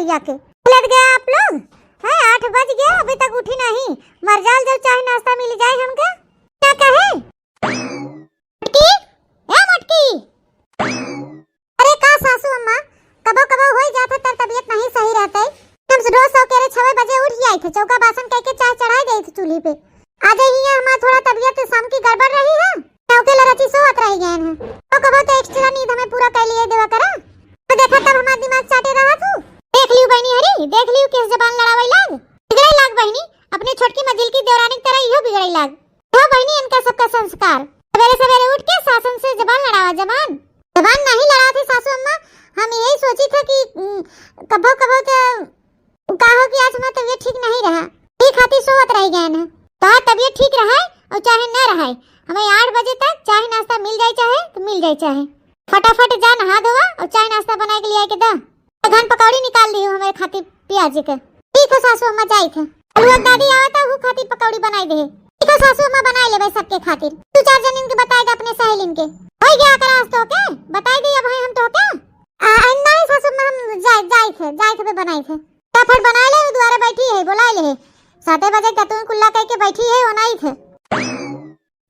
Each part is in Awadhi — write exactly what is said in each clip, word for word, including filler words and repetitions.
भैया के। लग गया आप लोग, हैं, आठ बज गया, अभी तक उठी नहीं। मर जाल जब चाय नाश्ता मिल जाए हमके। क्या कहे? मोटकी, ए मोटकी। अरे का सासू अम्मा, कबो कबो होई जात है, तब तबीयत नहीं सही रहते। हम रोज सवेरे छवे बजे उठ जाइत है, चौका बासन कइके चाय चढ़ाई देइत है चूल्ही पे। आज हियां हमार थोड़ा तबीयत शाम की गड़बड़ रही है, चौके लरची सोवत रह गए हैं। तो कबो तो एक्स्ट्रा नींद हमें पूरा कर लिए देवा करा। तो देखा तब हमार दिमाग चाटे रहा तू। देख लियो बहनी हरी, देख लियो किस जबान लड़ावई लाग। बिगड़ई लाग बहनी, अपने छोटकी मजिल की देवरानी की तरह इहो बिगड़ई लाग। हो बहनी, इनका सबका संस्कार। सवेरे सवेरे उठ के सासन से जबान लड़ावा, जबान। जबान नहीं लड़ात है सासू अम्मा, हम यही सोची था कि, उम, कभो कभो तो का हो कि आज हमार तबीयत ठीक नहीं रहा, ई खातिर सोवत रह गए हैं। तोहार तबीयत ठीक रहे और चाहे न रहे, हमें आठ बजे तक चाय नाश्ता मिल जाए, चाहे तो मिल जाए, चाहे फटाफट जा नहा धोवा और चाय नाश्ता बनाए के लिए आके दा। घन पकौड़ी निकाल दी हमारे खातिर प्याज के। ठीक है सासू अम्मा, जाई थे। अलुआ दादी आवा तो हु खातिर पकौड़ी बनाई दे। ठीक है सासू अम्मा, बनाई लेबे सबके खातिर। दो चार जनिन के बताए दे अपने सहेलिन के। होई गया अगर आज तो के बताई दे अब हम तो के। आ, आ, नहीं सासू अम्मा, हम जाई, जाई थे, जाई थे बनाई थे। तो फिर बनाई ले, दुआरे बैठी है, बुलाई ले। साते बजे गतुन कुल्ला कह के बैठी है, बनाई थे।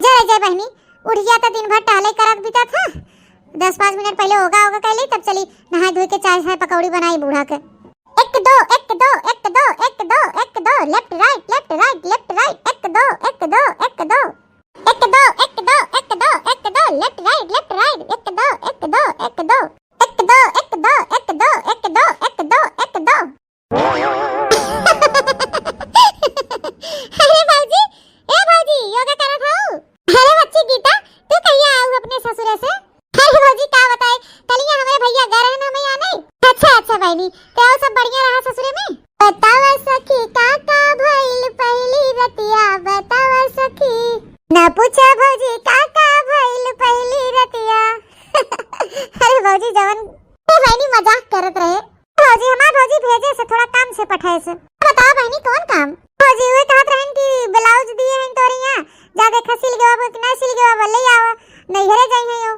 जय जय बहनी, उठ गया तो दिन भर टहले करत बीता था। दस पाँच मिनट पहले होगा होगा कह ली, तब चली नहाए धोए के चाय चाय पकौड़ी बनाई बूढ़ा के। एक दो, एक दो, एक दो, एक दो, एक दो, left right, left right, left right, एक दो, एक दो, एक दो, एक दो, एक दो, एक दो, left right, left right, एक दो, एक दो, एक दो, एक दो, एक दो, एक दो, एक दो, एक दो, एक दो। अरे भौजी, ए भौजी, योगा करत हऊ? अरे बच्ची गीता, तू कहिया आऊ अपने ससुरे से? अरे भौजी, का बताए, कलिया हमरे भैया गए रहन, हमें यहाँ नहीं। अच्छा, अच्छा बहनी, तो और सब बढ़िया रहा ससुरे में? बतावा सखी, का का भइल पहली रतिया, बतावा सखी। ना पूछा भौजी, का का भइल पहली रतिया। अरे भौजी, जवन, ए बहनी, मजाक करत रहे। भौजी, हमार भौजी भेजे से, थोड़ा काम से पठाए से। बताओ बहनी, कौन काम? भौजी, उहे कहत रहन कि ब्लाउज दिए हैं तोरे यहाँ, जा देखा सिल गवा बा कि ना सिल गवा बा, ले आवा, नैहरे जाई है यो।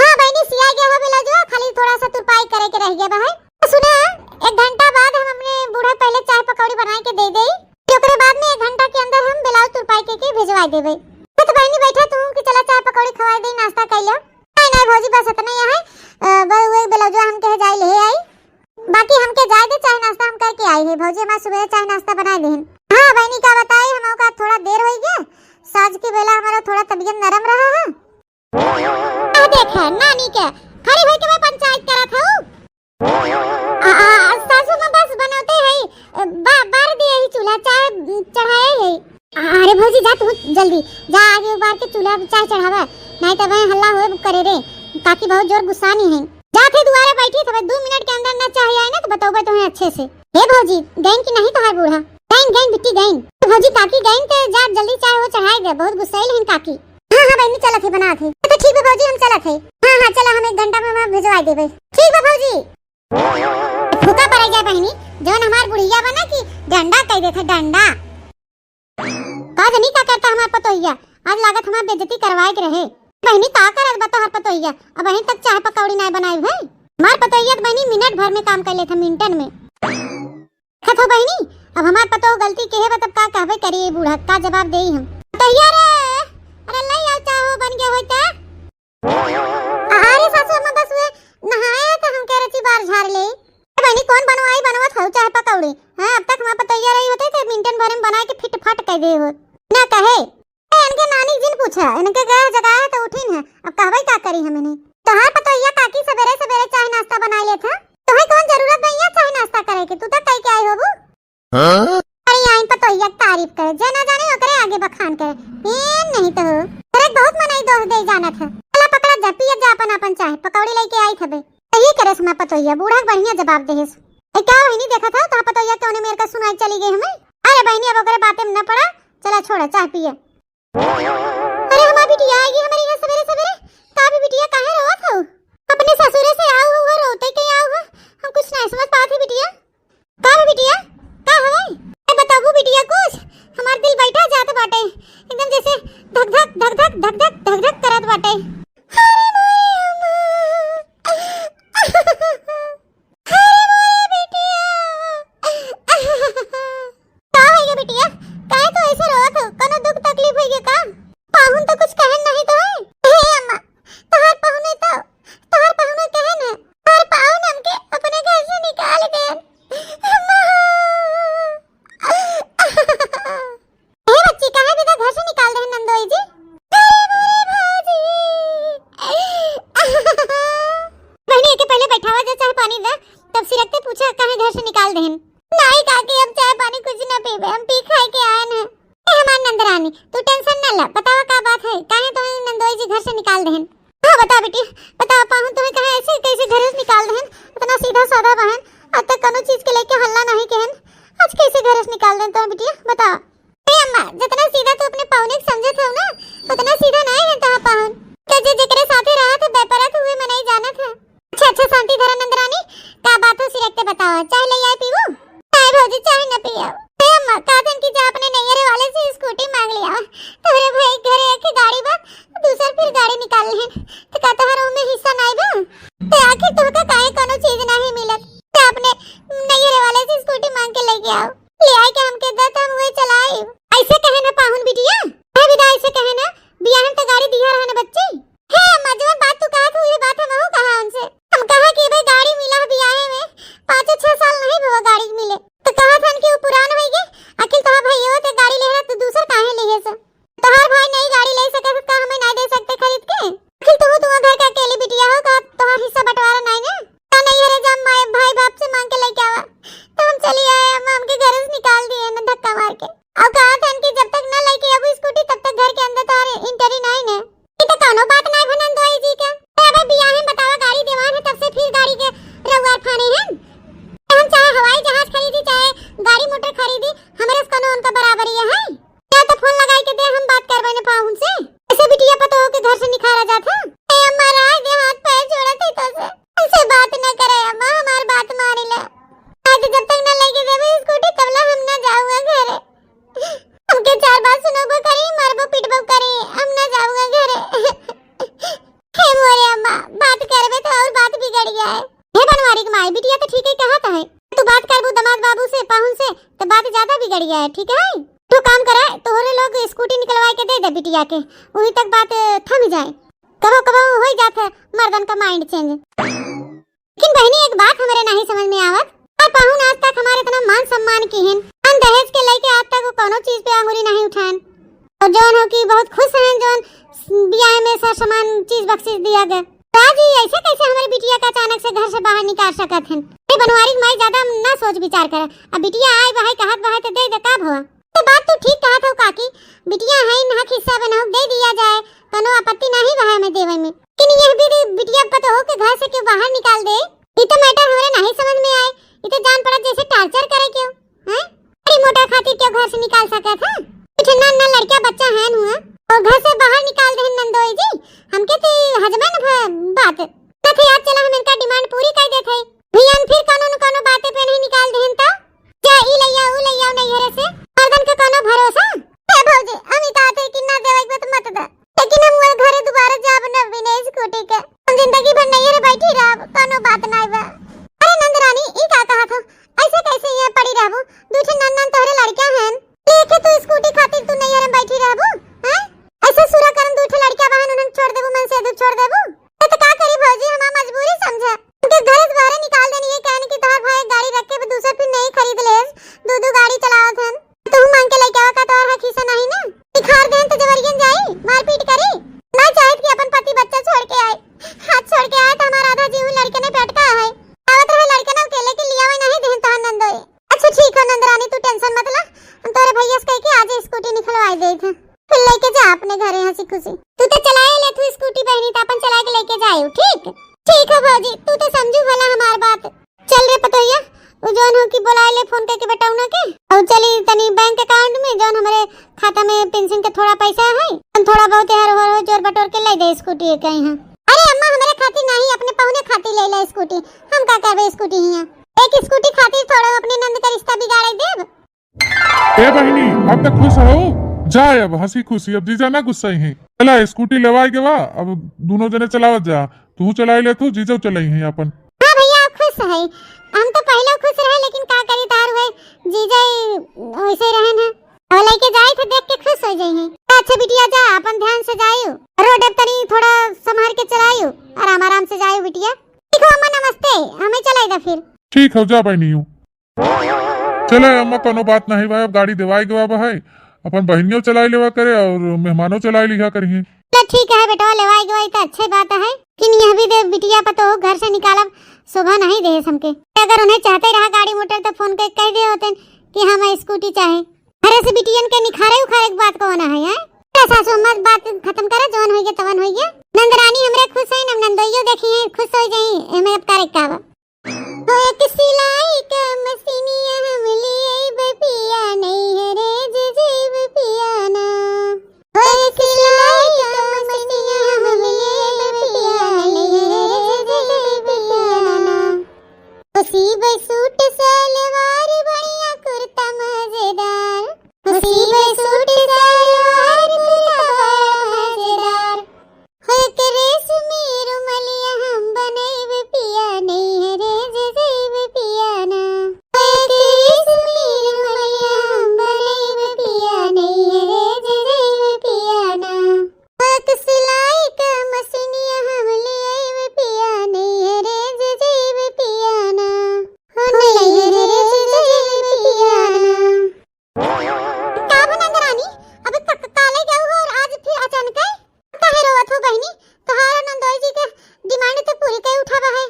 हाँ बहनी, सिया गया है ब्लाउजवा, खाली थोड़ा सा तुरपाई करे के रह गया बा है। तो सुना, एक घंटा बाद हम अपने बूढ़ा पहले चाय पकौड़ी बनाए के दे देई, फिर ओकरे बाद में एक घंटा के अंदर हम ब्लाउज तुरपाई के, के भिजवा देबे। तो बहनी बैठा तू कि चला चाय पकौड़ी खवाई दे, नाश्ता कर लो। नहीं, नहीं भौजी, बस इतना ही है, अ, बस वही ब्लाउजवा हम कहे जाए ले आई। बाकी हमके जाए दे, चाय नाश्ता हम करके आई है। भौजी हमार सुबह चाय नाश्ता बनाए देहिन। हाँ बहनी, का बताई, हम ओका थोड़ा देर होई गया, साँझ के बेला हमारा थोड़ा तबीयत नरम रहा है। आ देख, नानी के खड़ी होई के मैं पंचायत करत हूँ। आ, आ, सासू माँ बस बनौते है, बा-, बार दिए ही चूल्हा, चाय चढ़ाए है। अरे भौजी, जा तू जल्दी, जा आगे उबार के चूल्हा पे चाय चढ़ावा, नहीं तो वहीं हल्ला होए करे रे। काकी बहुत जोर गुस्सानी है। जा थे दुआरे बैठी, तबे दो मिनट के अंदर ना चाय आए ना तो बतौबे तुम्हें अच्छे से। हे भौजी, गइन कि नहीं तोहार बूढ़ा? गइन, गइन बिट्टी, गइन। तो भौजी, काकी गइन तो जा जल्दी चाय वो चढ़ाए दे, बहुत गुस्साइल हैं काकी। हाँ, हाँ बहनी, चलत है, बनात है। तो ठीक बा भौजी, हम चलत है। हाँ, हाँ, चला, हम एक घंटा में वहाँ भिजवा देबे। ठीक बा भौजी। फूका पड़ गया बहनी, जवन हमार बुढ़िया बना कि डंडा कह देते, डंडा। का जनी का करता हमार पतोहिया, आज लागत हमार बेइज्जती करवाए के रहे। बहनी का करत बा तोहार पतोहिया, अब अहीं तक चाय पकौड़ी नाय बनाई है। हमार पतोहिया तो बहनी मिनट भर में काम कर लेत है, मिनटन में। देखत हो बहनी, अब हमार पतोह गलती के है बा, तब का कहबे करी ये बूढ़ा, का जवाब देई हम। पतोहिया रे, अरे ले आओ चाय हो बन गया होई त। अरे सासू अम्मा, बस वे नहाए हैं तो हम कह रहे थी बार झाड़ ले। ए बहनी, कौन बनवाई बनवत हो चाय पकौड़ी? हाँ, अब तक हमार पतोहिया रही होते तो मिनटन भर में बनाए के फिट फट कह दे हो। ना कहे। ए, इनके नानी जिन पूछा, इनके गए जगाए तो उठिन है, अब कहबे का करी हम इन्हें। तोहार पतोहिया काकी सबेरे सबेरे चाय नाश्ता बनाए लेत है, तोहे कौन जरूरत बा यहाँ चाय नाश्ता करे के, तू तो कह के आई होबू। हाँ? अरे आई पतोहिया के तारीफ करे, जे ना जाने ओकरे आगे बखान करे। ए नहीं तो हो। तेरे बहुत मनई दोष दे जानत है। चला पकड़ा जा, पियत जा अपन अपन चाय, पकौड़ी लेके आई थबे। सही करे हमार पतोहिया, बूढ़ा के बढ़िया जवाब देहेस। ए का बहिनी देखत है, तोहार पतोहिया कौने मेर का सुनाई चली गई हमें। अरे बहिनी अब ओकरे बाते में न पड़ा, चला छोड़ा चाय पिए। अरे हमार बिटिया आएगी हमारे यहाँ सवेरे सवेरे। का भी बिटिया काहे रोवत हो? अपने ससुरे से आओ हो, रोते के आओ हो, हम कुछ नहीं समझ पाते बिटिया। का हो बिटिया, का हवे? ए, बताबू बिटिया कुछ? हमार दिल बैठा जात बाटे, एकदम जैसे धक धक, धक धक, धक धक, धक धक करत बाटे। अरे मोरे अम्मा। अरे मोरे बिटिया। सिरकते पूछा, "काहे घर से निकाल देहन?" "नाई काकी, अब चाय पानी कुछ न पीबे, हम पी खाए के आए न।" "ए हमार नंदरानी, तू tension न ला, बतावा का बात है, काहे तुम्हें नंदोई जी घर से निकाल देहन?" "हाँ बता बेटी, बता पाहुन, तुम्हें कहे ऐसे कैसे घर से निकाल देहन? इतना सीधा साधा बहन, आज तक कोनो चीज के लेके हल्ला नहीं कहन, आज कैसे घर से निकाल देहन तुम्हें बिटिया, बता?" "ए अम्मा, जितना सीधा तू अपने पाहुने के समझत हो ना, उतना सीधा नहीं है तहा पाहुन। के जे जेकरे साथे रहत है, बेपरत हुए मनई जानत है।" "अच्छा, अच्छा, शांति धरा नंदरानी, का बात हो सिरकते बतावा, चाय ले आए पीबू?" "नहीं भौजी, चाय न पियाओ।" "ए अम्मा, कहत हन कि जा अपने नैहरे वाले से स्कूटी मांग लिया, तोहरे भाई के घरे एक गाड़ी बा, दूसर फिर गाड़ी निकाल लेहन, तो का तोहर ओमे हिस्सा नहीं बा? तो आखिर तोहका काहे कोनो चीज नहीं मिलत? तो अपने नैहरे वाले से स्कूटी मांग के लेके आओ।" "ले आए के हमके दे, त हम उहे चलाई।" "ऐसे कहे ना पाहुन बिटिया, कहे विदा, ऐसे कहे ना, बियाह में तो गाड़ी दिया रहे ना बच्ची।" "हे अम्मा, जवन बात तू कहत हो, ये बात हमहू कहा उनसे। हम कहा कि भाई गाड़ी मिला है बियाहे में, पाँचों छह साल नहीं भवा गाड़ी मिले। तो कहत हन कि वो पुरान होई गए, आखिर तोहार भैया ते गाड़ी ले रहा, तू दूसर काहे ले से? तोहार भाई नई गाड़ी ले सकत, का हमें नहीं दे सकते खरीद के? आखिर तू, तू घर का अकेली बिटिया हो, का तोहार हिस्सा बंटवारा नहीं ना?" "का नहीं, अरे जब माए भाई बाप से मांग के लेके आवा, तो हम चली आए, अम्मा हमके घर से निकाल दिए ना धक्का मार के। और कहा था कि जब तक ना लेके आबू स्कूटी, तब तक घर के अंदर तोहार entry नहीं ना।" "ये तो कोनो बात नहीं भनन दोई जी का। तो अबे बियाह में बतावा गाड़ी देवान है, तब से फिर गाड़ी के रउआर फाने हैं। हम चाहे हवाई जहाज खरीदी, चाहे गाड़ी मोटर खरीदी, हमरे से कोनो उनका बराबरी है?" "या तो फोन लगाई के दे, हम बात करबे ने पाहुन से। ऐसे बिटिया पतोह के घर से निखारा जात है?" "ए अम्मा, रहा दे, हाथ पैर जोड़त है तो से। हमसे बात न करे अम्मा, हमार बात मानी ले। आज जब तक न लेके देबे स्कूटी, तब ला हम न जाऊंगा घरे। हमके चार बात सुनबो करी, मारबो पीटबो करी, हम न जाऊंगा घरे।" "हे मोरे अम्मा, बात करबे तो और बात बिगड़ गया है।" "हे बनवारी के माई, बिटिया तो ठीक ही कहत है, तू बात करबू दमाद बाबू से, पाहुन से, तो बात ज्यादा बिगड़ गया है, ठीक है? तू काम करा, तोहरे लोग स्कूटी निकलवाए के दे दे बिटिया के, वहीं तक बात थम जाए। कबो कबो हो ही जात है मर्दन का mind change।" "लेकिन बहनी, एक बात हमरे नहीं समझ में आवत, और पाहुन आज तक हमारे इतना मान सम्मान किहिन, हम दहेज के लेके आज तक वो कोनो चीज पे अंगुरी नहीं उठान, और जौन हो कि बहुत खुश हैं जौन बियाह में सर समान चीज बख्शिश दिया गया। राजी, ऐसे कैसे हमारी बिटिया का अचानक से घर से बाहर निकाल सकत हैं? अरे बनवारी के माई, ज्यादा ना सोच विचार कर। अब बिटिया आई बहाई कहत बहाई तो दे दे, का भवा?" "तो बात तू ठीक कहत हो काकी, बिटिया है ना, हिस्सा बनाओ, दे दिया जाए, कोनो आपत्ति नहीं बा हमें देवे में। लेकिन ये भी बिटिया पतोह के घर से क्यों बाहर निकाल दे, ये तो matter हमरे नहीं समझ में आए। ये तो जान पड़ा जैसे torture करे क्यों, हैं? गाड़ी मोटर खातिर क्यों घर से निकाल सकत है? कुछ ना ना लड़का बच्चा है नुआ, और घर से बाहर निकाल दे नंदोई जी, हमके तो हजमे न भ-, बात। ना थे आज चला हम इनका demand पूरी कर देते हैं। भैया फिर कोनो न कोनो बातें पे नहीं निकाल देहन तो जा ई लइया ऊ लइया नैहरे से, मर्दन के कोनो भरोसा? हे भौजी, हम ई कहते कि ना देवे के तो मत दे, लेकिन हम वो घरे दोबारा जाब न बिना स्कूटी के। हम जिंदगी भर नैहरे बैठी रहब, कोनो बात नहीं बा। अरे नंदरानी, ई का कहत हो? ऐसे कैसे यहाँ पड़ी रहबू? दू ठे नन्नन तोहरे लड़का हन, लेके तू स्कूटी खातिर तू नैहरे बैठी रहबू, हैं? ऐसे सुरा करन दू ठे लड़का बहन उन्हन छोड़ देबू, मन से दुख छोड़ देबू? ए, तो का करी भौजी, हमार मजबूरी समझा। उनके घर से बाहर निकाल देनी, ये कहने की तोहार भाई गाड़ी रख के दूसर फिर नहीं खरीद ले, दू दू गाड़ी चलावत हन। तू मांग के लेके आवा का, तोहार हक हिस्सा नहीं ना? निखार देन तो जबरियन जाई, मारपीट करी। ना चाहित कि अपन पति बच्चा छोड़ के आए, हाथ छोड़ के आए तो हमारा आधा जीव लड़के ने पे अटका है। आवत रहे लड़के ना अकेले के लिया हुआ नहीं देन तोहार नंदोए। अच्छा ठीक हो नंदरानी, तू tension मत ला, हम तोरे भैया से कह के आज स्कूटी निकलवाई देत है। फिर लेके जा अपने घरे हंसी खुशी। तू तो चलाए ले तू स्कूटी बहनी, तो अपन चला के लेके जायू, ठीक? ठीक है भौजी, तू तो समझू भला हमार बात। चल रे पतोहिया, उ जौन हो कि बोलाए ले फोन करके बेटौना के, और चली तनी बैंक account में जौन हमरे खाता में पेंशन के थोड़ा पैसा है, हम थोड़ा बहुत यार हो, हो जोर बटोर के ले दे स्कूटी के यहाँ। अरे अम्मा, हमरे खातिर नहीं, अपने पहुने खातिर ले ले स्कूटी। हम का करबे स्कूटी हियाँ? एक स्कूटी खातिर थोड़ा अपने नंद का रिश्ता बिगाड़े देब? ए बहिनी, अब तक खुश हो? जा अब हंसी खुशी, अब जीजा ना गुस्साई हैं। चला, स्कूटी लेवाई के बा, अब दोनों जने चलावत जा, तू चलाई ले, तू जीजो चलाई हैं अपन। हाँ भैया, अब खुश है। हम तो पहले खुश रहे, लेकिन का करी, तार हुए जीजा ही वैसे रहे ना। अब लेके जाए थे, देख के खुश हो जाए हैं। अच्छा बिटिया, जा अपन ध्यान से जायू, रोड तनी थोड़ा संभाल के चलायू, आराम आराम से जायू बिटिया। ठीक हो अम्मा, नमस्ते, हमें चलाई दा फिर। ठीक हो, जा बहिनी। चले अम्मा, कोनो बात नहीं बा, अब गाड़ी देवाई गवा बा है, अपन बहिनियों चलाई लेवा करे और मेहमानों चलाई लिहा करिए। तो ठीक है बेटवा, लेवाई गवाई तो अच्छे बात है, लेकिन यह भी दे बिटिया पतोह घर से निकालब शोभा नहीं देहे हमके। अगर उन्हें चाहते रहा गाड़ी मोटर तो फोन के कह दे होते कि हम स्कूटी चाहे। अरे से बिटियन के निखारे उखारे के बात कौन है, हैं? अरे सासू अम्मा, बात खत्म करा, जवन होइगे तवन होइगे। नंदरानी हमरे खुश है, हम नंदोइयो देखी है, खुश हो जाई, एमे अब करे का बा। हो एक सिलाई का मशीनिया हम ले आइब पिया, नैहरे जे जइब पिया ना। हो एक सिलाई का मशीनिया हम ले आइब पिया, नैहरे जे जइब पिया ना। हो सीब सूट सलवार बढ़िया कुर्ता मजेदार। हो सीब सूट सलवार कुर्ता बड़ा मजेदार। हो एक रेशमी रुमलिया हम बनइब पिया, नैहरे जे जइब पिया ना। हो एक रेशमी रुमलिया हम बनइब पिया, नैहरे जे जइब पिया ना। हो एक सिलाई का मशीनिया हम ले आइब पिया, नैहरे जे जइब पिया ना। हो नैहरे जे जइब पिया ना। का हो नंदरानी, अबे क-, क-, काले गऊ हो और आज फिर अचानक है? काहे रोवत हो बहिनी? तोहार नंदोई जी के डिमांड तो पूरी कई उठावा है।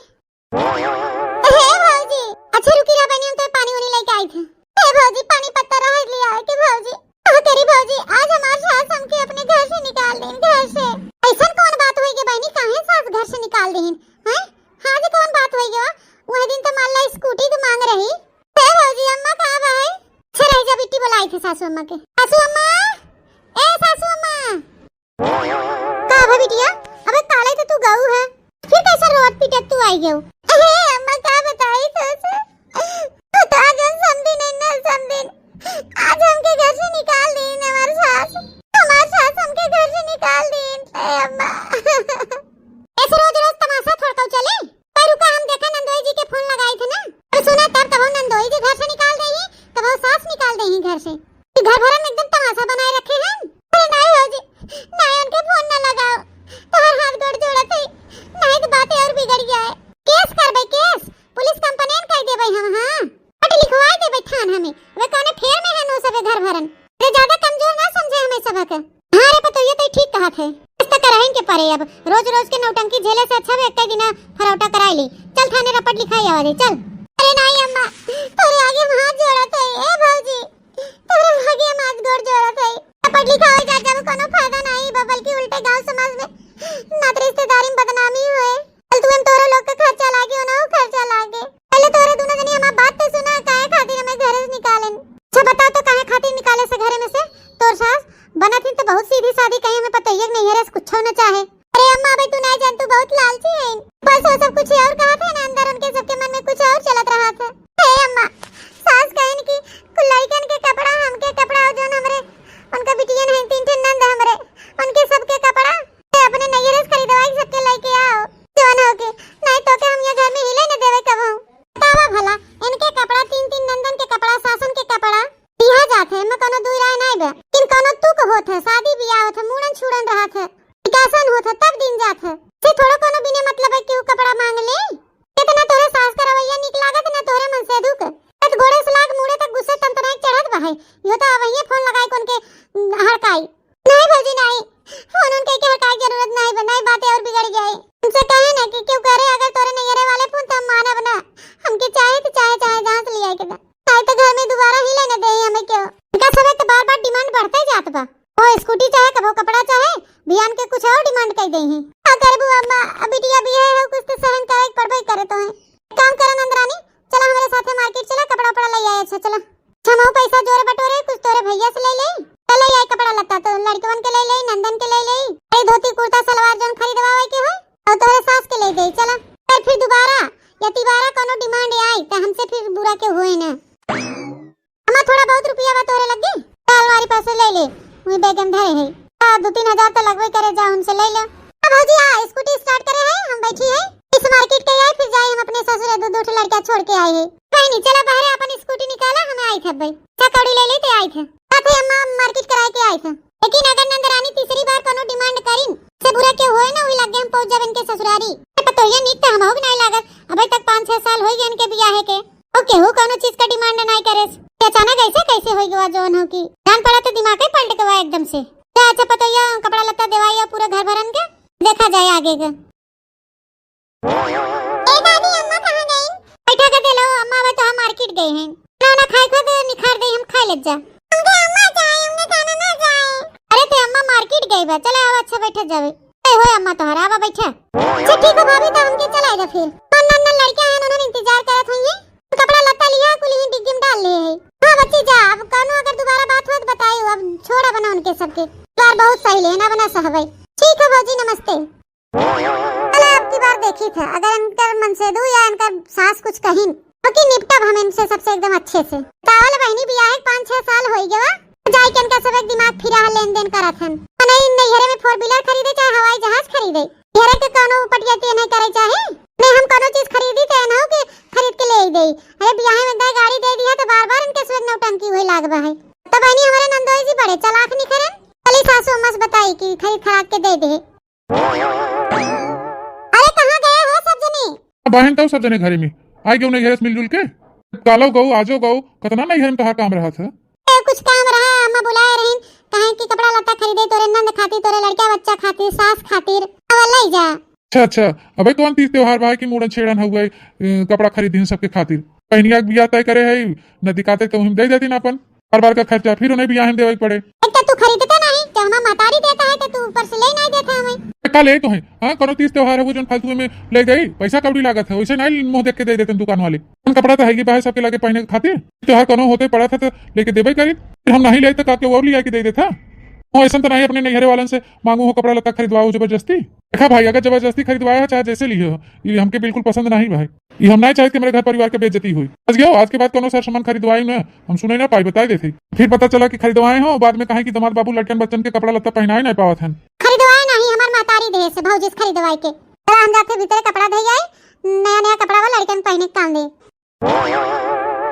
हे भौजी, अच्छा रुकी रहा बहिनी, हम तो पानी उनी लेके आई थे। हे भौजी, पानी पत्ता रहा लिया है कि भौजी? का करी भौजी, आज हमार सास हमके अपने घर से निकाल देन, घर से। ऐसन कौन बात होई गे बहिनी, काहे सास घर से निकाल देहिन? हैं? आज कौन बात होई गे? वह दिन तो मान ला स्कूटी के मांग रही। हे भौजी, अम्मा कहाँ बा है? अच्छा रह जा बिट्टी, बोलाई थे सासू अम्मा के। सासू अम्मा, ए सासू अम्मा। का भा बिटिया, अबे काले तो तू गऊ है, फिर कैसे रोत पीटत तू आई गऊ? अरे अम्मा का बताई तो से, तू तो आज हम समझी नहीं ना समझी। आज हमके घर से निकाल दी हमार सास, हमार सास हमके घर से निकाल दी। ए अम्मा। ऐसे रोज रोज तमाशा थोड़ कऊ चले। पर रुका, हम देखा नंदोई जी के फोन लगाई थे ना। और सुना तब कबो नंदोई जी घर से निकाल देही, कबो सास निकाल देही घर से। कि घर भरन में एकदम तमाशा बनाए रखे हैं। अरे नहीं भौजी, नहीं उनके फोन ना लगाओ। तोहर हाथ गोड़ जोड़त है, नहीं तो बातें और बिगड़ जाए। केस करबे केस, पुलिस कंप्लेन कर देबे हम, हाँ। पट लिखवाए देबे थान हमें। वे कौने फेर में है नो सबे घर भरन। रे ज्यादा कमजोर ना समझे हमें सबक। हाँ रे पतोहिया, तई ठीक कहत है। इस तक रहन के परे अब। रोज रोज के नौटंकी झेले से अच्छा बे, एक दिना फरौटा कराई ली। चल थाने रपट लिखाई आवा दे, चल। अरे नहीं अम्मा, तोरे आगे हम हाथ जोड़त है, ए भौजी। तोरे आगे हम हाथ गोड़ जोड़त है। रपट लिखाई जा जब कोनो फायदा नहीं बा, बल्कि उल्टे गांव समाज में नात रिश्तेदारी में बदनामी होए। फालतू में तोहरा लोग के खर्चा लागे, ओनहु खर्चा लागे। पहले तोहरे दुनो जनी हमार बात तो सुना, काहे खातिर हमें घरे से निकालेन? अच्छा बताओ तो काहे खातिर निकाले से घरे में से? तोर सास बनत ही तो बहुत सीधी सादी कहीं, हमें पतोहिया के नैहरे से कुछो न चाहे। अरे अम्मा, अबे तू नहीं जान, तू बहुत लालची है। बस वो सब कुछ और कहा थे ना, अंदर उनके सबके मन में कुछ और चलत रहा था। हे अम्मा, सास कहन कि कुल लड़कन के कपड़ा, हमके कपड़ा और जौन हमरे, उनका बिटियन है, तीन ठे नंद हमरे, उनके सबके कपड़ा ते अपने नैहरे से खरीदवाई सबके लेके आओ, जौन हो के, नहीं तो के हम ये घर में हिले न देवे कबहू। बतावा भला, इनके कपड़ा, तीन तीन नंदन के कपड़ा, सासन के कपड़ा दिया जात है, मैं कोनो दुई राय नहीं बे, किन कोनो तुक होत है, शादी ब्याह होत है, मूड़न छूड़न रहत है, विकासन होत है, तब दिन जात है। से थोड़ा कोनो बिना मतलब है कि उ कपड़ा मांग ले। कितना तोरे सास का रवैया निक लागत, ना तोरे मन से दुख। तत गोड़े से लाग मूड़े तक गुस्से तनतनाई चढ़त बा है। यो तो अबहिये फोन लगाई कौन के हड़काई। नहीं भौजी नहीं, फोन उनके के हड़काई जरूरत नहीं बा, नहीं बातें और बिगड़ जाए। उनसे कहे ना कि क्यों करे, अगर तोरे नैहरे वाले फोन तो हम मानब ना। हमके चाहे तो चाहे, चाहे जहाँ से ले आए के दा। नहीं तो घर में दोबारा हिले न दे हमें क्यों। इनका सब तो बार बार डिमांड बढ़ते जात बा। वो स्कूटी चाहे, कबो कपड़ा चाहे, बिहान के कुछ और डिमांड कर दे ही। का करबू अम्मा, अब बिटिया भी है, कुछ तो सहन करे के पड़बे करे तो है। एक काम करा नंदरानी, चला हमारे साथे मार्केट चला, कपड़ा उपड़ा ले आए। अच्छा चला, अच्छा हम पैसा जोरे बटोरे, कुछ तोरे भैया से ले ले, चल ले आए कपड़ा लत्ता, तो लड़कवन के ले ले, नंदन के ले ले, अरे धोती कुर्ता सलवार जौन खरीदवावे के हो, और तोरे सास के ले दे। चला, फिर फिर दोबारा या तिबारा कोनो डिमांड आई तो हमसे फिर बुरा के हुए ना। हमार थोड़ा बहुत रुपया बा तोहरे लगे, तो अलमारी पर से ले ले, वही बैग में धरे है। आ, दो तीन हजार तो लगबे करे, जा उनसे ले ले। आ भौजी, आ स्कूटी स्टार्ट करे है, हम बैठी है। इस मार्केट के आए, फिर जाए हम अपने ससुरे, दो दो ठे लड़का छोड़ के आए है। कहीं नहीं, चला बाहर अपन स्कूटी निकाला, हम आई थे भाई। अच्छा कौड़ी ले लेते आई थे। साथे अम्मा मार्केट कराए के आई थे। लेकिन अगर नंदरानी तीसरी बार कोनो डिमांड करीन, से बुरा क्यों होए ना, वही लगे हम पहुंच जावे इनके ससुरारी। तो ये नीक तो हम हो नहीं लागत, अबे तक पाँच छह साल हो गए इनके बियाहे के। ओ केहू कौनो चीज का डिमांड नाई करे। ये अचानक ऐसे कैसे होई गवा जौन हो कि जान पड़ा तो दिमाग ही पलट गवा एकदम से। जा अच्छा पतोहिया, कपड़ा लत्ता देवाई पूरा घर भरन के, देखा जाए आगे के। ए दादी, अम्मा कहाँ गई? बैठा के दे लो, अम्मा अबे तो हम मार्केट गई हैं। खाना खाए खुद निखार दे, हम खाए ले जा। हमके अम्मा चाहे, हमके खाना ना चाहे। अरे ते अम्मा मार्केट गई बा, चला आवा, अच्छा बैठा जावे। ए होए अम्मा तोहरा, आवा बैठा। अच्छा ठीक है भाभी, तो हमके चलाए दे फिर। हम नन्ना लड़के हैं, उन्होंने इंतजार करत होइए। कपड़ा लत्ता लिया, कुल ही डिग्गी में डाल लिए है। हाँ बच्ची जा, अब कौनो अगर दोबारा बात हुआ तो बताइयो, अब छोड़ा बना उनके सबके। बार बहुत सही लेना बना सहबै। ठीक है भौजी, नमस्ते। चला, अब की बार देखी थे, अगर इनकर मनसेदू या इनकर सास कुछ कहिन, तो की निपटब हम इनसे सबसे एकदम अच्छे से। तावल बहिनी बियाह के पाँच छह साल होई गवा, जाए के इनका सब एक दिमाग फिरा है, लेन देन करत हन। नहीं, नैहरे में फोर व्हीलर खरीदे चाहे हवाई जहाज खरीदे, नैहरे के कौनो पटियाती नहीं करे चाहे। नहीं, हम कौनो चीज खरीदी तो ना हो कि खरीद के ले ही दे। अरे बियाह में एक दाई गाड़ी दे दिया तो बार बार इनके सब एक नौटंकी हुई लागबा है। तो बहिनी हमारे नंदोई जी बड़े चालाक निकरन, चली सासू अम्मा से बताई कि खरीद खराद के दे दे। अरे कहाँ गए हो सब जने? अब आहिन तउ सब जने घरे में। आई गयो नहीं घरे से मिलजुल के। कालो गऊ, आजो गऊ, कतना नहीं घर में तोहार काम रहा था। ए, कुछ काम रहा, अम्मा बुलाए रहीन, कहे कि कपड़ा लत्ता खरीदे तोरे नंद खातिर, तोरे लड़का बच्चा खातिर, सास खातिर, अब ले जा। अच्छा, अच्छा, अबे कौन तीज त्योहार बा कि मूड़न छेड़न हुआ है, अ, कपड़ा खरीद दीन सबके खातिर। बहिनिया के बियाह तय करे है, नदी काते तो हम दे देती ना अपन। बार बार का खर्चा, फिर उन्हें बियाह में देवे के पड़े। एक तो तू खरीदते नहीं, तो हमार महतारी देता है, तो तू ऊपर से ले नहीं देता हमें। का ले तो है, हाँ, कोनो तीज त्योहार है, वो जौन फालतू में ले जाई, पैसा कौड़ी लागत है, वैसे नहीं मुंह देख के दे देते दुकान वाले। हम कपड़ा तो है ही बाहर सबके लगे पहने के खातिर, त्योहार कोनो होते पड़ा था तो लेके देबे करी, फिर हम नहीं ले तो का के और ले आके दे देता। वो ऐसा तो नहीं अपने नैहरे वालन से मांगू हो कपड़ा लत्ता खरीदवाओ जबरदस्ती। देखा भाई, अगर जबरदस्ती खरीदवाया है, चाहे जैसे लिए हो, ये हमके बिल्कुल पसंद नहीं भाई। ये हम नहीं चाहते कि मेरे घर परिवार के बेइज्जती हुई। बस गयो, आज के बाद कोनो सर सामान खरीदवाई ना, हम सुने ना पाई, बताई देते। फिर पता चला कि खरीदवाए हो, बाद में कहे कि दामाद बाबू लड़कन बच्चन के कपड़ा लत्ता पहनाए नहीं पावत हन। खरीदवाए नहीं, हमार महतारी देहे से भौजी से खरीदवाए के। चला हम जाते भीतर कपड़ा धई आए, नया नया कपड़ा वाला लड़कन पहने के काम दे।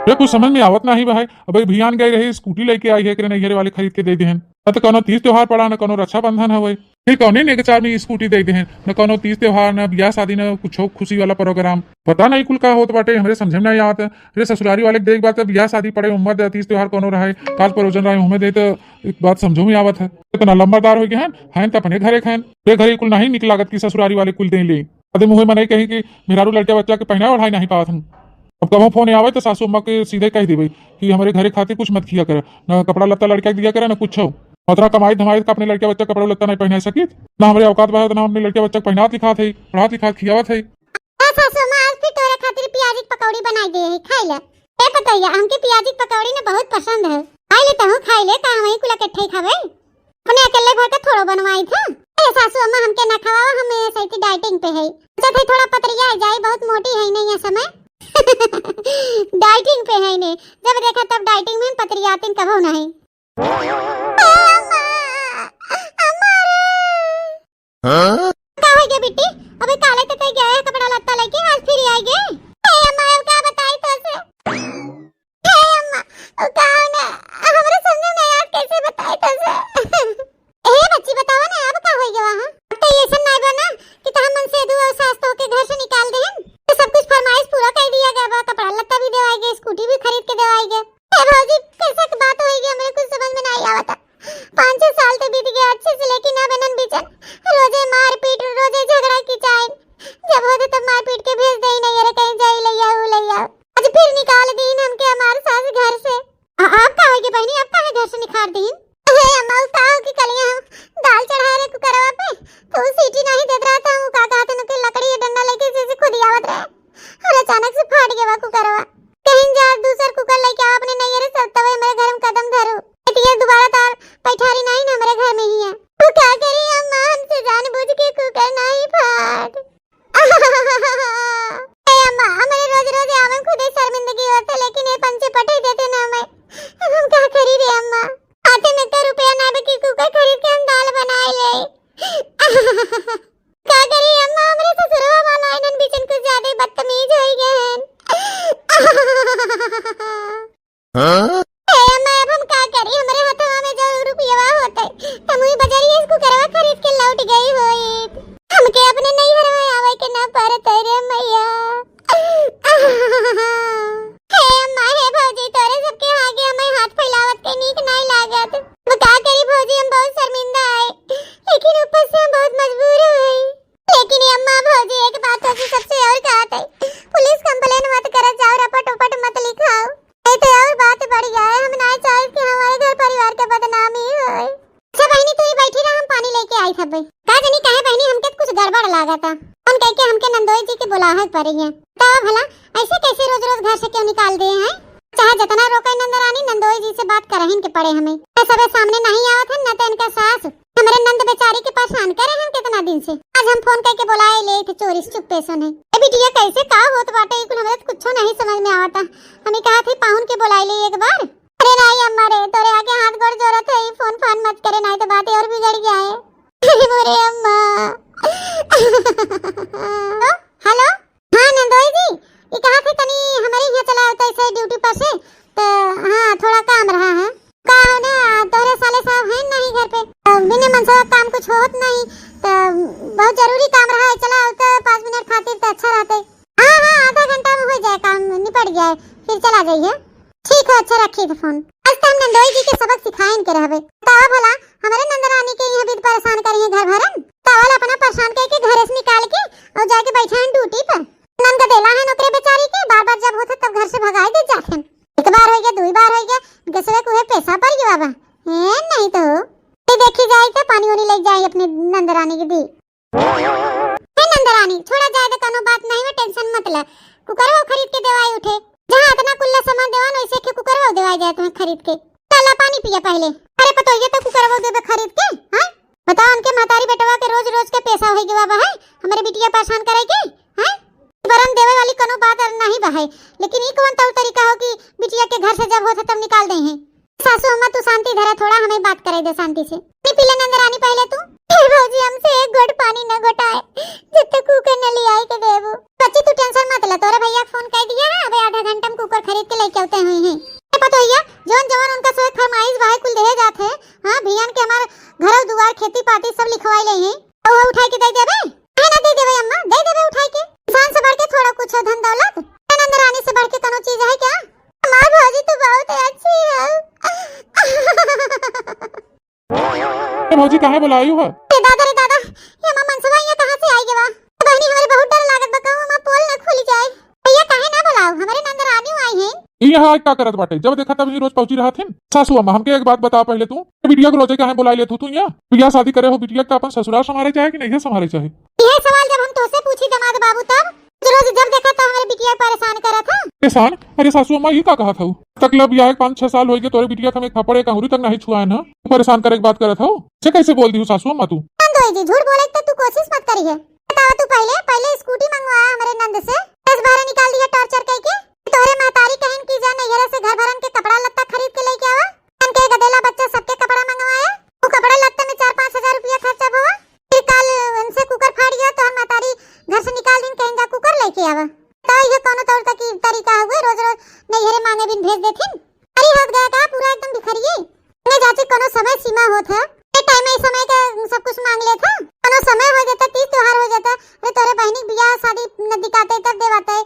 ये कुछ समझ में आवत नाही बा है। अबे भियान गए रही, स्कूटी लेके आई है, एकरे नैहरे वाले खरीद के दे देहन। न तो कोनो तीज त्योहार पड़ा, न कोनो रक्षाबंधन हवे। फिर कौने नेगचार में स्कूटी दे देहन, न कोनो तीज त्योहार, न बियाह शादी, न कुछ खुशी वाला प्रोग्राम। पता नहीं कुल का होत बाटे, हमरे समझे में नहीं आवत। अरे ससुरारी वाले के देख बात, बियाह शादी पड़े, उम्र दे, तीज त्योहार कोनो रहे, काज परोजन रहे, उहमे दे तो एक बात समझो में आवत है। इतना लंबरदार हो गए हैं, हैं तो अपने घरे खाएं। ये घरे कुल नहीं निक लागत कि ससुरारी वाले कुल दे ले। अदे मुँहे मनई कही कि मेहरारू लड़का बच्चा के पहनाए ओढ़ाए नहीं पावत हम। अब कबो फोन आवे तो सासू अम्मा के सीधे कह देबे कि हमरे घरे खातिर कुछ मत किया करे, ना कपड़ा लत्ता लड़का के दिया करे, ना कुछ। उतना कमाई धमाई का अपने लड़का बच्चा कपड़ा लत्ता नहीं पहना सकित, ना हमरे औकात बा, ना अपने लड़का बच्चा के पहनात लिखात है, पढ़ात लिखात खियावत है। आ सासू अम्मा, आज फिर तोरे खातिर प्याजी के पकौड़ी बनाई दे है, खाई ले। ए पतैया, हमके प्याजी के पकौड़ी ना बहुत पसंद है, खाई ले तहूँ, खाई ले, का हम वही कुला के ठे खावे? अपने अकेले भर के थोड़ो बनवाई था। अरे सासू अम्मा, हमके ना खवावा, हम ये सही डाइटिंग पे है। अच्छा थे थोड़ा पतरिया जाई, बहुत मोटी है नहीं ये समय। डाइटिंग पे है ने, जब देखा तब डाइटिंग में पतरियातिन कबो नहीं। ए अम्मा, अम्मा रे। हाँ? का हो गया बिट्टी? अबे काले तो कह गया है कपड़ा लत्ता लेके, आज फिर आई गए। ए अम्मा, अब का बताई तो से? हे अम्मा, ओ का हो ना, हमरा समझ में नहीं आवत कैसे बताई तो से। ए बच्ची, बतावा ना, अब का होई गवा, हाँ? अब तो ये ऐसा नहीं बना कि तो हम मनसेदू और सास तो के घर से निकाल देहन। तो सब कुछ फरमाइश पूरा कर दिया गया बा, कपड़ा लत्ता भी देवाई गए, स्कूटी भी खरीद के देवाई गए। ए भौजी, कैसे की बात होई गई, हमरे कुछ समझ में नहीं आवता। पाँच छह साल तो बीत गया अच्छे से, लेकिन अब इन्हन बीचन रोजे मारपीट, रोजे झगड़ा की चाइन। जब होते तब मारपीट के भेज दे, नहीं अरे कहीं जाई लैया, ऊ लैया। आज फिर निकाल दीन हमके हमार सास घर से। आ, आप का होइगे बहिनी, आप काहे घर से निकाल दीन? हे अम्मा, उ का हो कि कलिया हम दाल चढ़ाए रहे कुकरवा पे, तो उ सीटी नहीं देत रहा था, उ का कहत न कि लकड़ी या डंडा लेके जैसे खुद आवत रहे और अचानक से फाट गया कुकरवा। कहीं जा दूसर कुकर लेके आओ अपने नैहरे से, तब मेरे घर में कदम धरो। ये दोबारा तार पैठारी नहीं ना मेरे घर में ही है। उ का करी अम्मा, हमसे जानबूझ के कुकर नहीं फाट। ए अम्मा, हमरे रोज रोज आवन खुदे शर्मिंदगी होत है, लेकिन ए पंचे पटे देते ना हमें। अब हम का करी रे अम्मा? हाथे में तो रुपया ना बे कि कुकर खरीद के हम दाल बनाए ले। का करी अम्मा, हमरे ससुरवा वाला इनन बीचन कुछ ज्यादा ही बदतमीज होई गए हैं। हाँ? ए अम्मा, अब हम का करी? हमरे हथवा में जब रुपयवा होते, त मुई बजरिया से कुकरवा खरीद के लौट गई होइत। हमके अपने नैहरवा आवे के ना पड़त रे मैया। हे अम्मा, हे भौजी, तोरे सबके आगे हमें हाथ फैलावत के नीक नहीं लागत। अब का करी भौजी, हम बहुत शर्मिंदा पड़ी है। बतावा भला, ऐसे कैसे रोज रोज घर से क्यों निकाल दिए हैं? चाहे जितना रोके नंद रानी, नंदोई जी से बात करहिन के पड़े हमें। तो सबे सामने नहीं आवत है, न तो इनका सास हमरे नंद बेचारी के परेशान करे हैं कितना दिन से। आज हम फोन करके बुलाए ले थे चोरी से चुप्पे से नहीं। ए बिटिया, कैसे का होत बाटे, ई कुल हमरे तो कुछो नहीं समझ में आवता। हमें कहा थे पाहुन के बुलाए ले एक बार। अरे नहीं अम्मा रे, तोरे आगे हाथ गोड़ जोड़त है, ई फोन फान मत करे, नहीं तो बातें और बिगड़ जाए। अरे मोरे अम्मा। हेलो, हाँ नंदोई जी, ई कहा थे तनी हमरे यहाँ चला आवता ऐसे ड्यूटी पर से, तो हाँ थोड़ा काम रहा है। का हो ना, तोहरे साले साहब हैं नहीं घर पे, तो बिना मनसवा काम कुछ होत नहीं, तो बहुत जरूरी काम रहा है, चला आवता पाँच मिनट खातिर तो अच्छा रहते। हाँ हाँ, आधा घंटा में हो जाए काम, निपट जाए, फिर चला जाइए। ठीक है, अच्छा रखी तो फोन। आज तो हम नंदोई जी के सबक सिखाइन के रहबे। बतावा भला, हमरे नंदरानी के यहाँ भी परेशान करी है घर भरन। तावल अपना परेशान करके घरे से निकाल के और जाके बैठे हैं ड्यूटी पर। नंद देला है नौकरी बेचारी के, बार बार जब होता तब घर से भगाए दे जाते हैं। एक बार हो गया, दो बार हो गया, गसवे को है पैसा पर गया बाबा। हैं, नहीं तो। ये देखी जाए तो पानी वानी लग जाए अपने नंदरानी के दी। हे नंदरानी, छोड़ा जाए दे, कौनो बात नहीं, मैं टेंशन मत ले। कुकरवा खरीद के देवाई उठे, जहाँ इतना कुल्ला सामान देवान, वैसे के कुकरवा देवाई जाए तुम्हें खरीद के। चला पानी पिया पहले। अरे पतोहिया तो कुकरवा देबे खरीद के, हाँ? बताओ, उनके महतारी बेटवा के रोज रोज के पैसा होई गवा बा है, हमरे बिटिया परेशान करे के, हाँ? बरन देवे वाली कौनो बात नहीं बा है, लेकिन ई कौन तौर तरीका हो कि बिटिया के घर से जब होत है तब निकाल दे हैं? सासू अम्मा, तू शांति धरा, थोड़ा हमें बात करे दे शांति से। पानी पी ले नंदरानी पहले तू। हे भौजी, हमसे एक घोट पानी न घोटाए, जब तक कुकर न ले आई के देबो। बच्ची, तू टेंशन मत ले, तोरे भैया के फोन कर दिया है, अबे आधा घंटा में कुकर खरीद के लेके आते हुए हैं। ए पतोहिया, जौन जौन उनका सोए फरमाइश बा है, कुल देहे जात है। हाँ, भियान के हमार घर दुआर, खेती पाती सब लिखवाई ले हैं। तो वो उठाई के दे देबे? काहे ना दे देबे अम्मा, दे देबे उठाई के। इंसान से बढ़ के थोड़ा कुछ है धन दौलत। नंदरानी से बढ़ के कौनो चीज है क्या? हमार भौजी तो बहुत अच्छी है। ए भौजी, काहे बुलायु है? ए दादा रे दादा, ये हमार मनसवा यहाँ कहाँ से आई गवा? बहनी, हमरे बहुत डर लागत बा, कहूँ हमार पोल न खुल जाए। भैया, काहे ना बुलाओ, हमरे नंदरानी आई है। ई यहाँ आज का करत बाटे? जब देखा तब ही रोज पहुँची रहत हिन। सासू अम्मा, हमके एक बात बता पहले तू, बिटिया को रोजे काहे बुलाई लेत हो तू यहाँ? बियाह शादी करे हो बिटिया का, अपन ससुराल संभारे चाहे कि नहीं संभारे चाहे? यह सवाल जब हम तोसे पूछी दमाद बाबू, तब रोज जब देखा तब हमरे बिटिया परेशान करत है। परेशान? अरे सासू अम्मा, ये का कहत हऊ? तक लब बियाह के पाँच छह साल होई गए, तोरे बिटिया के हम एक थप्पड़ एक अंगुरी तक नहीं छुआए ना, परेशान करे के बात करत हऊ। से कैसे बोल दिहू सासू अम्मा तू? नंदोई जी, झूठ बोले के तू कोशिश मत करिए। बतावा तू पहले, पहले स्कूटी मंगवाया हमरे नंद से, दस बारह निकाल दिया टॉर्चर कह के। तोहरे महतारी कहिन कि जा नैहरे से घर भरन के कपड़ा लत्ता खरीद के लेके आवा। हमके गदेला बच्चा सबके कपड़ा मंगवाए, वो कपड़ा लत्ते में चार पाँच हजार रुपया खर्चा भवा। फिर कल उनसे कुकर फाड़ गया तो हम महतारी घर से निकाल दिन, कहिन जा कुकर लेके आवा। तो ये कौनो तौर तक की तरीका हुए, रोज रोज नैहरे मांगे बिन भेज देथिन। अरे हो गया का पूरा एकदम भिखरिए। ने जाचे कोनो समय सीमा होत है, ए टाइम में समय का सब कुछ मांग लेत है। कोनो समय हो जाता, तीज त्योहार हो जाता, अरे तोरे बहनी के बियाह शादी नजदीकाते तब देवाते,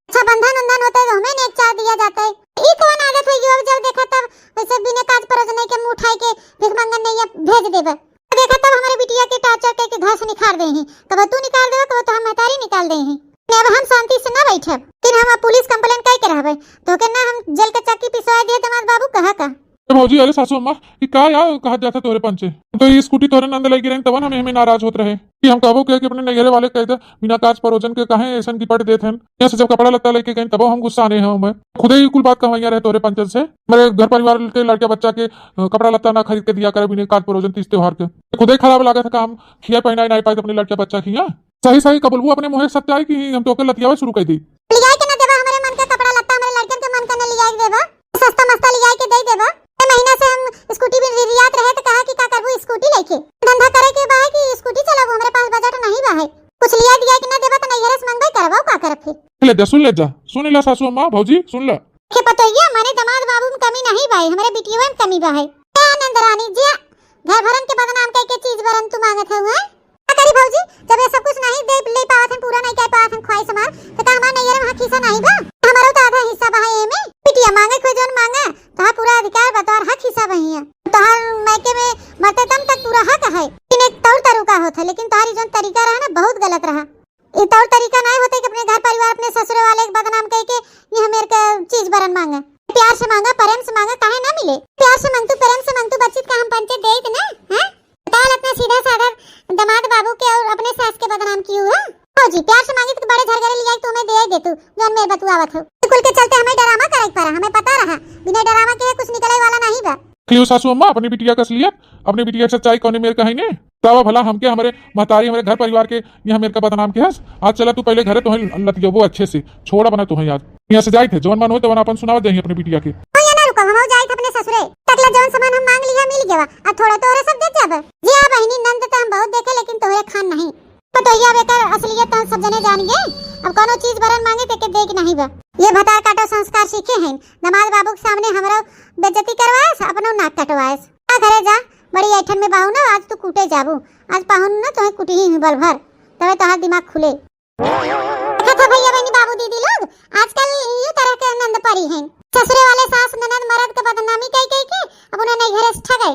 रक्षाबंधन उंधन होते तो हमें नेक चार दिया जाता है। ई कौन आदत है जो अब जब देखा तब वैसे बिना काज परोजने के मुंह उठाए के भिख मंगन नहीं भेज देबे? देखा तब हमारे बिटिया के टार्चर के, के घर से निकाल दे ही, कब तू निकाल देबे, कब तो हम महतारी निकाल दे ही। नहीं, अब हम शांति से ना बैठब, फिर हम अब पुलिस कंप्लेन कई के रहबे, तो के ना हम जेल के चक्की पिसवा दिए दमाद बाबू कहा का। ए भौजी, अरे सासू अम्मा, ई का यार कहत जाता तोरे पंचे? तो ई स्कूटी तोरे नंद लेके रही, तबन हमें, हमें नाराज होत रहे कि हम कहबो के कि अपने नैहरे वाले कह दे, बिना काज परोजन के काहे ऐसन गिफ्ट देत हन। यहाँ से जब कपड़ा लत्ता लेके गए, तबो हम गुस्सा आने हैं हमें। खुदे ही कुल बात कहवैया रहे तोरे पंचन से। मेरे घर परिवार के लड़का बच्चा के, अ, कपड़ा लत्ता ना खरीद के दिया करे बिना काज परोजन तीज त्योहार के। खुदे ही खराब लागत है काम, खिया पहनाए ना पाए अपने लड़का बच्चा खिया। सही सही कबुलबू अपने मुँहे सत्य आई कि हम तोके लतियावे शुरू कर दी। लियाए के ना देबा हमरे मन के कपड़ा लत्ता, हमरे लड़कन के मन के ना लियाए के देबा। सस्ता मस्ता लियाए के दे देबा। ए महीना से हम स्कूटी भी रियात रहे तो कहा कि का करबू स्कूटी लेके। धंधा करे के बा है कि स्कूटी चलाबू, हमरे पास बजट नहीं बा है। कुछ लिया दिया कि ना देबा तो नैहरे से मंगबे करबा, का करब फिर? ले जा, सुन ले जा, सुन ले सासू अम्मा, भौजी, सुन ले। हे पतोहिया, माने दमाद बाबू में कमी नहीं बा है, हमरे बिटिया में कमी बा है। ए आनंद रानी जिया, घर भरन के बदनाम कह के चीज बरन तू मांगत है, हैं? का करी भौजी, जब ये सब कुछ नहीं दे, ले पावत हन, पूरा नहीं कर पावत हन ख्वाहिश हमार, तो का हमार नैहर में हक हिस्सा नहीं बा? हमारो तो आधा हिस्सा बा है एमे। बिटिया मांगे कोई जौन मांगे, तोहार पूरा अधिकार बा, तोहार हक हिस्सा बा हियां। तोहार मायके में मरते दम तक पूरा हक है। लेकिन एक तौर तरीका होत है, लेकिन तोहार ई जौन तरीका रहा ना, बहुत गलत रहा। ई तौर तरीका नहीं होते कि अपने घर परिवार, अपने ससुरे वाले के बदनाम कह के ये हमेर के चीज बरन मांगे। प्यार से मांगा, प्रेम से मांगा, काहे ना मिले? प्यार से मांगतू, प्रेम से मांगतू, बच्चित का हम पंचे देत ना, हैं? बताओ, इतना सीधा साधा दमाद बाबू के और अपने सास के बदनाम कियो है? भौजी, प्यार से मांगी तो बड़े झरगरे लिया के तुम्हें दे दे तू, जौन मेर बतुआवत हो। कुल के चलते हमें ड्रामा करे के पड़ा, हमें पता रहा, बिना ड्रामा के कुछ निकले वाला नहीं बा। क्यों सासू अम्मा, अपनी बिटिया का असलियत, अपनी बिटिया के सच्चाई कौने मेर का है ने? बतावा भला हमके, हमरे महतारी, हमरे घर परिवार के यहाँ मेर का बदनाम के हस। आज चला तू पहले घरे, तोहे लतियबो अच्छे से, छोड़ा बना तोहे आज। यहाँ से जाइत है, जवन मन होए तवन अपन सुनावत जाइए अपने बिटिया के। ओ या ना रुको, हम जाइत अपने ससुरे। तकला जवन सामान हम मांग लिया मिल गवा, अब थोड़ा तोहरे सब दे जाब। जी हाँ बहिनी, नंद तो हम बहुत देखे लेकिन तोहरे खान नहीं। पतोहिया बेकर असलियत तो सब जने जान गए। अब कोनो चीज बरन मांगे तेके दे के नहीं बा। ये भतार काटो संस्कार सीखे हैं, दामाद बाबू के सामने हमरो बेइज्जती करवाएस, अपनो नाक कटवाएस। आ घरे जा, बड़ी ऐठन में बाहू ना, आज तू कूटे जाबू। आज पाहुन ना तोहे कुटी ही बल भर, तबे तोहार दिमाग खुले। देखा था भैया बहनी बाबू दीदी लोग, आजकल यूं तरह के नंद परी हैं। ससुरे वाले सास ननद मरद के बदनामी कई कई के अब उन्हें नहीं घरे से ठगे।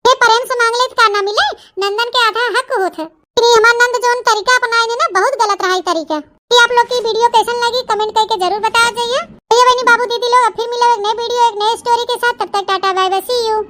ये प्रेम से मांग ले तो का ना मिले, नंदन के आधा हक होत है। लेकिन ये हमार नंद जौन तरीका अपनाए ने ना, बहुत गलत रहा ये तरीका। कि आप लोग की वीडियो कैसन लगी, कमेंट करके जरूर बता जाइए। भैया बहनी बाबू दीदी लोग, अब फिर मिले एक नए वीडियो, एक नए स्टोरी के साथ। तब तक टाटा बाय बाय, सी यू।